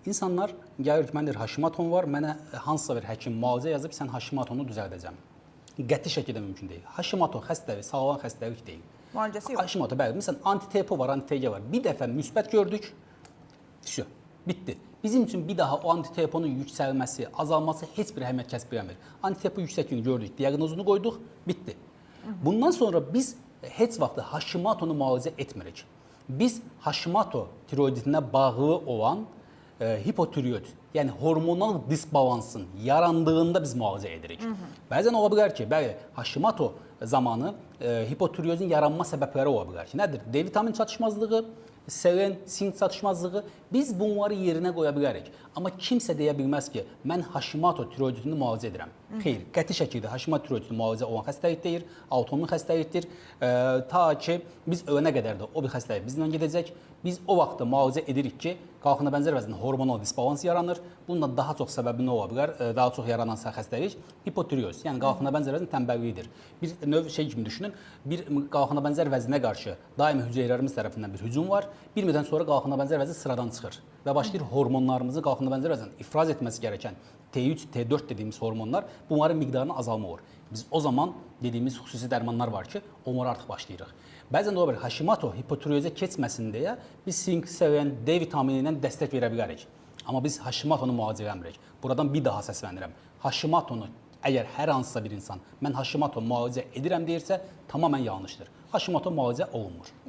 İnsanlar gəlir ki, məndə Hashimoto var, mənə hansısa bir həkim müalicə yazıb, sən Hashimoto-nu düzəldəcəm. Qəti şəkildə mümkün deyil. Hashimoto xəstəlik, sağalan xəstəlik deyil. Müalicəsi yox. Hashimoto, bəli. Məsələn, anti-TP var, anti-TG var. Bir dəfə müsbət gördük, vəsə, bitdi. Bizim üçün bir daha o anti-TP-nun yüksəlməsi, azalması heç bir əhəmiyyət kəsb eləmir. Anti-TP yüksəkliyini gördük, diaqnozunu qoyduq, bitdi. Bundan sonra biz heç vaxt Hashimoto-nu müalicə etmirik. Biz Hashimoto tiroiditinə bağlı olan hipotiroid, yəni hormonal disbalansın yarandığında biz müalicə edirik. Bəzən ola bilər ki, bəli, Hashimoto zamanı hipotiroidin yaranma səbəbləri ola bilər ki, nədir? D vitamin çatışmazlığı, selen, sink çatışmazlığı. Biz bunları yerinə qoya bilərik. Amma kimsə deyə bilməz ki, mən Hashimoto tiroidini müalicə edirəm. Xeyr, qəti şəkildə Hashimoto tiroidini müalicə olan xəstəlik deyil, autoimmun xəstəlikdir. Ta ki biz ölənə qədər də o bir xəstəlik bizlə gedəcək. Biz o vaxtda müalicə edirik ki, qalxana bənzər vəziyyətində hormonal disbalans yaranır. Bununla daha çox səbəbi nə ola bilər? Daha çox yaranan xəstəlik hipotireoz, yəni qalxana bənzər vəzin tənbəlliyidir. Bir növ şey kimi düşünün, bir qalxana bənzər vəzinə qarşı daimi hüceyrələrimiz tərəfindən bir hücum var. Bir müddət sonra qalxana bənzər vəzi sıradan çıxır və başlayır hormonlarımızı qalxana bənzər vəzin ifraz etməsi gereken T3, T4 dediyimiz hormonlar, bunların miqdarının azalma olur. Biz o zaman dediyimiz xüsusi dərmanlar var ki, onlara artıq başlayırıq. Bəzən də ola bilər Hashimoto hipotireozə keçməsin deyə biz sink, selen, D vitamini ilə dəstək verə bilərik. Amma biz Hashimoto-nu müalicə eləmirik. Buradan bir daha səslənirəm. Hashimoto-nu əgər hər hansısa bir insan mən Hashimoto müalicə edirəm deyirsə, tamamilə yanlışdır. Hashimoto müalicə olunmur.